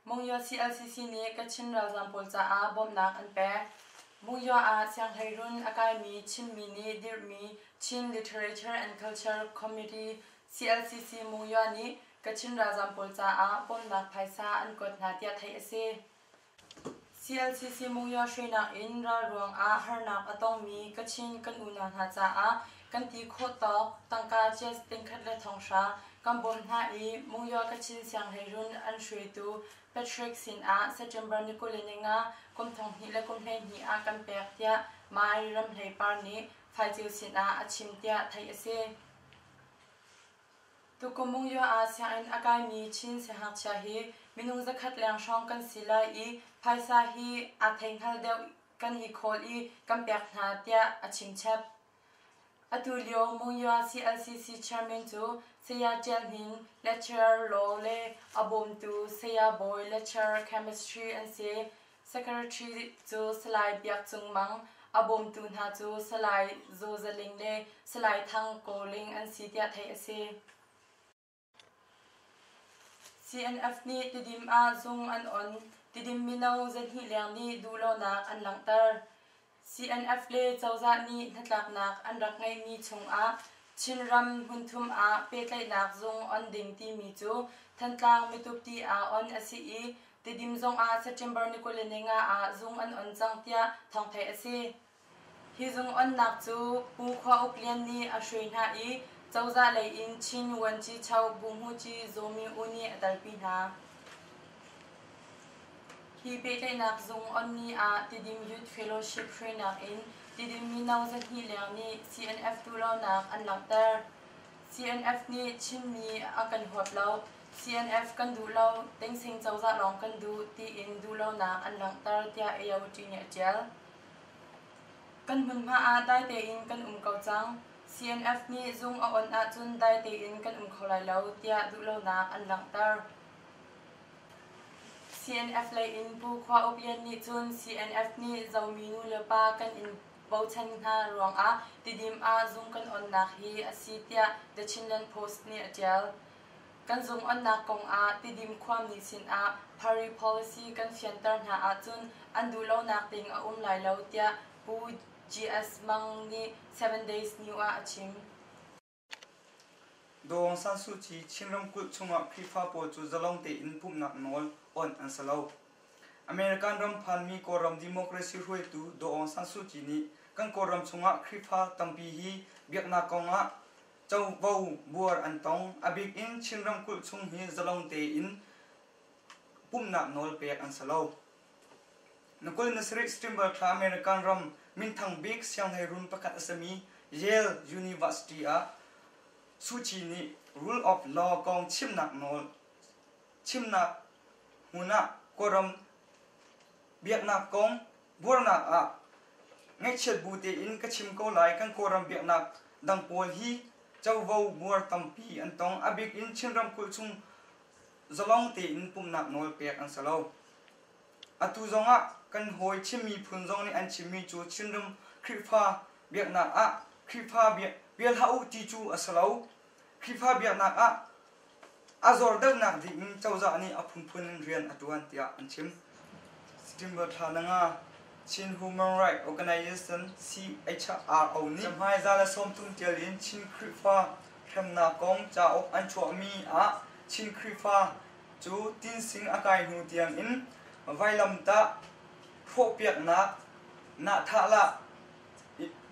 Monywa CLCC nih Kachin ralzaam pawl caah bawmhnak an pek. Monywa ah sianghleirun a kaimi Chinmi nih dirhmi Chin Literature and Culture Committee CLCC Monywa nih Kachin ralzaam pawl caah bawmhnak phaisa an kuat hna tiah theih a si. CLCC Monywa hruainak in ral ruangah harnak a tongmi Kachin kan unau hna caah kan ti khawh tawk tangka cia tingkhat le thonghra kan bawmh hna i Monywa Kachin sianghleirun an hruaitu Patrick sinah September ni 25 kum 2022 ah kan pek tiah Mai Ramhlei Par nih Faiceu sinah a chim tiah theih a si. Tukum Monywa ah sianginn a kaimi Chin siangngakchia hi minung zakhat leng hrawng kan si lai i phaisa hi aa theihngal deuh kan i khawl i kan pek hna tiah a chimchap. Atu lio Monywa CLCC chairman cu Saya Ṭial Hnin, lecturer law le a bawmtu Saya Bawi, lecturer chemistry an si. Secretary cu Salai Biak Cung Mang, a bawmtu hna cu Salai Zaw Za Ling le Salai Thang Ko Ling an si tiah theih a si. CNF nih Tidim ah zung an on. Tidim mino zahnih leng nih duhlonak an langhter. CNF le cozah nih hnatlaknak an rak ngeihmi chungah Chinram hmunthum ah pehtlaihnak zung on ding timi cu Thantlang Mitupti ah on a si i Tidim zongah September ni 25 ah zung an on cang tiah thawngtheih a si. Hi zung onnak cu Pu Khua Uk Lian nih a hruai hna i cozah lei in Chin Vuanci Cho Buhmuci Zaw Mi U nih a telpi hna. Hi pehtlaihnak zung onmi ah Tidim Youth Fellowship hruainak in Tidim mino zahnih leng nih CNF duhlonak an langhter. CNF nih Chinmi a kan huap lo, CNF kan duh lo, Tengsing cozah lawng kan duh tiin duhlonak an langhter tiah AOT nih a ṭial. Kan hmunhma ah dai tein kan um ko cang. CNF nih zung a on ahcun dai tein kan um kho lai lo tiah duhlonak an langhter. CNF lei in Pu Khua Uk Lian nih cun CNF nih Zomi nu le pa kan in bochan hna ruangah Tidim ah zung kan onnak hi a si tiah The Chinland Post nih a ṭial. Kan zung onnak kongah Tidim khuami sinah Party policy kan fianter hna ahcun an duhlonak ding a um lai lo tiah Pu GS Mang nih Seven Days New ah a chim. Daw Aung San Suu Kyi Chin ramkulh chungah Khrihfa pawl cu zalong tein pumhnak nawl onh an si lo. American ram phanmi Kawlram democracy hruaitu Daw Aung San Suu Kyi nih kan Kawlram chungah Khrihfa tampi hi biaknak kongah covo buar an tong. A bik in Chin ramkulh chung hi zalong tein pumhnak nawl pek an si lo. Na 27 September thla American ram minthang bik sianghleirun pakhat a simi Yale University ah Suu Kyi nih rule of law kong chimnak nawl chimnak hmun ah Kawlram biaknak kong buarnak ah ngaihchiat bu tein ka chim ko lai. Kan Kawlram biaknak dang pawl hi covo buar tampi an tong. A bik in Chin ramkulh chung zalong tein pumhnak nawl pek an si lo. Atu zongah kan hawi Chin miphun zong nih an chimmi cu Chinram Khrihfa biaknak ah Khrihfa bia hlah u ti cu a si lo. Khrihfa biaknak ah a zor deuhnak ding in cozah nih a phunphun in rian a ṭuan tiah an chim. September thla na nga Chin Human Rights Organization CHRO nih hmaizah le sawmthum ṭial in Chin Khrihfa hremnak kong cauk an chuahmi ah Chin Khrihfa cu tinsing a kai hnu tiangin vailamtah hrawhpiaknak nahthahlah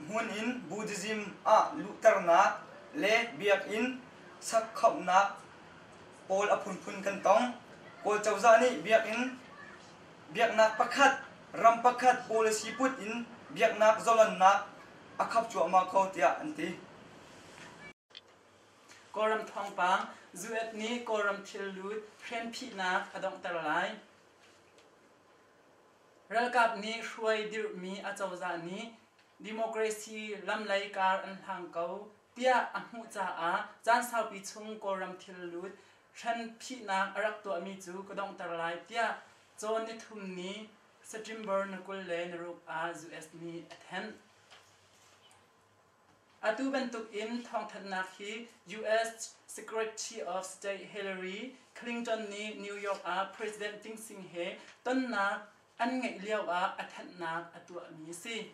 hmun in Buddhism ah luhternak le biakinn sakkhamhnak pawl a phunphun kan tong. Kawl cozah nih biakinn biaknak pakhat ram pakhat policy put in biaknak zalonnak a khap cuahmah ko tiah an ti. Kawlram thawngpang, Zuet nih Kawlram thillut hrenphihnak a donghter lai. Ralkap nih hruai dirhmi acozah nih democracy lamlei kar an hlang ko tiah a hmuh caah caan saupi chung Kawlram thillut hrenphihnak a rak tuahmi cu ka donghter lai tiah cawn nithum ni September ni 26 ah US nih a thanh. Atu bantuk in thawngthanhnak hi US Secretary of State Hillary Clinton nih New York ah President Ting Sing he tonnak an ngeih lio ah a thanhnak a tuahmi a si.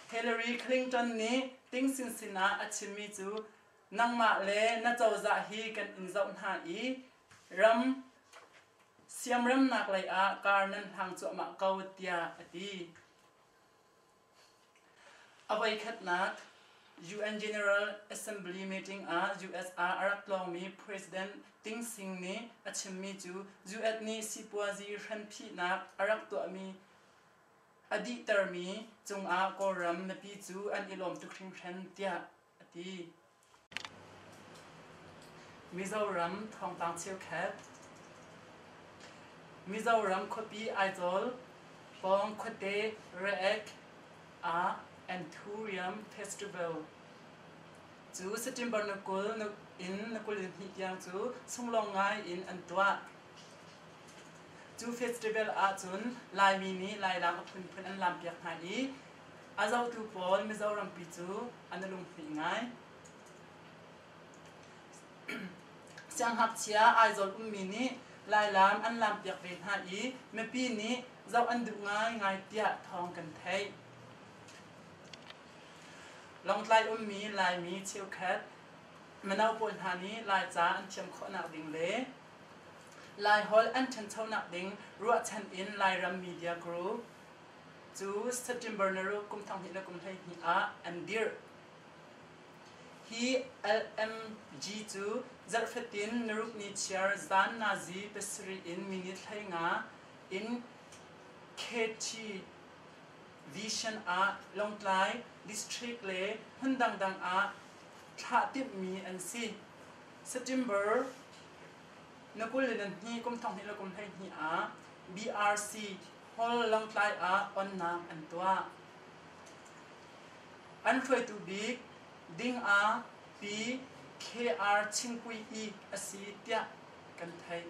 Hillary Clinton nih Ting Sin sinah a chimmi cu nangmah le na cozah hi kan in zoh hna i ram siamremnak lei ah kar nan hlang cuahmah ko tiah a ti. A voikhatnak UN General Assembly meeting ah US ah a rak tlawngmi President Ting Sing nih a chimmi cu US nih sipuazi hranphihnak a rak tuahmi a dihtermi cungah Kawlram mipi cu an i lawm tuk hringhran tiah a ti. Mizoram thawngpang cheukhat. Mizoram khuapi Aizawl pawng khuate Reiek ah Anthurium Festival cu September ni 20 in ni 22 tiang cu sunglawng ngai in an tuah. Cu festival ahcun Laimi nih Lailam a phunphun an lampiak hna i a zohtu pawl Mizoram pi cu an i lunghmuih ngai. Siangngakchia Aizawl ummi nih Lailam an lampiak ve hna i mipi nih zoh an duh ngaingai tiah thawng kan theih. Lawngtlai ummi Laimi cheukhat mino pawl hna nih Laica an thiam khawhnak ding le Laiholh an ṭhanchonak ding ruahchan in Lairam Media Group cu September ni ruk kum 2012 ah an dirh. Hi LMG cu zarh fatin naruk ni chiar zan nazi pasarih in minute 15 in KT Vision ah Lawngtlai District le hmun dangdang ah thlah timhmi an si. September na 22 kum 2012 ah BRC Hall Lawngtlai ah onnak an tuah. An hruaitu bik ding ah Pi KR Chingpui i a si tiah kan theih.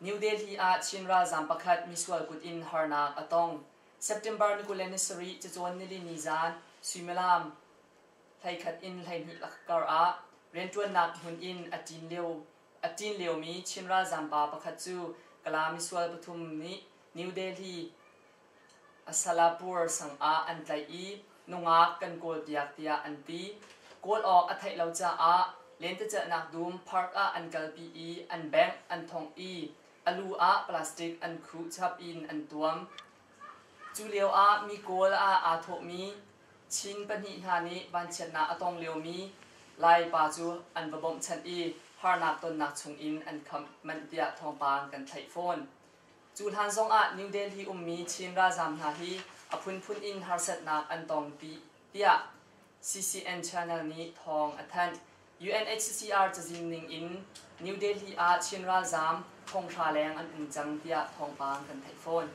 New Delhi ah Chin ralzaam pakhat misual kut in harnak a tong. September ni 27 cacawn nili ni zan suimilam 11 in 12 kar ah rianṭuannak hmun in a ṭin lio a ṭin liomi Chin ralzaam pa pakhat cu Kala misual pathum nih New Delhi Asalapur sang ah an tlaih i nungak kan kawlpiak tiah an ti. Kawl awk a theih lo caah lentecelhnak dum park ah an kalpi i an bengh, an thongh i a lu ah plastic an khuh chap in an tuam. Cu lio ah mi kawl ah aa thawhmi Chin pahnih hna nih vanchiatnak a tong liomi Lai pa cu an va bawmhchanh i harnak tonnak chungin an khamh manh tiah thawngpang kan theih fawn. Cu hlan zongah New Delhi ummi Chin ralzaam hna hi a phunphun in harsatnak an tong ti tiah CCN channel nih thawng a thanh. UNHCR cazin ning in New Delhi ah Chin ralzaam thonghra leng an um cang tiah thawngpang kan theih fawn.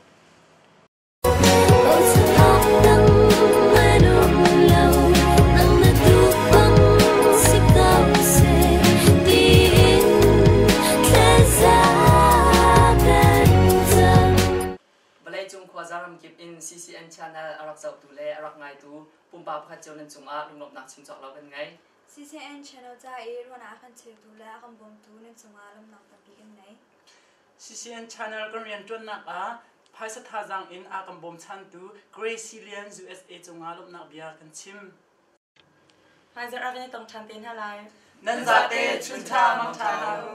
Vawleicung khuaza ramkip in CCN channel a rak zohtu le a rak ngaitu pumpak pakhat cio nan cungah lunglawmhnak chim cawk lo kan ngei. CCN channel ca i ruahnak a kan cheutu le a kan bawmtu nan cungah lawmhnak tampi kan ngei. CCN channel kan rianṭuannak ah phaisa thazaang in a kan bawmchantu Gracie Lian USA cungah lawmhnak bia kan chim. Hmaizarh ah kan i tong ṭhan te hna lai. Nan zate chunṭha mangṭha hna u.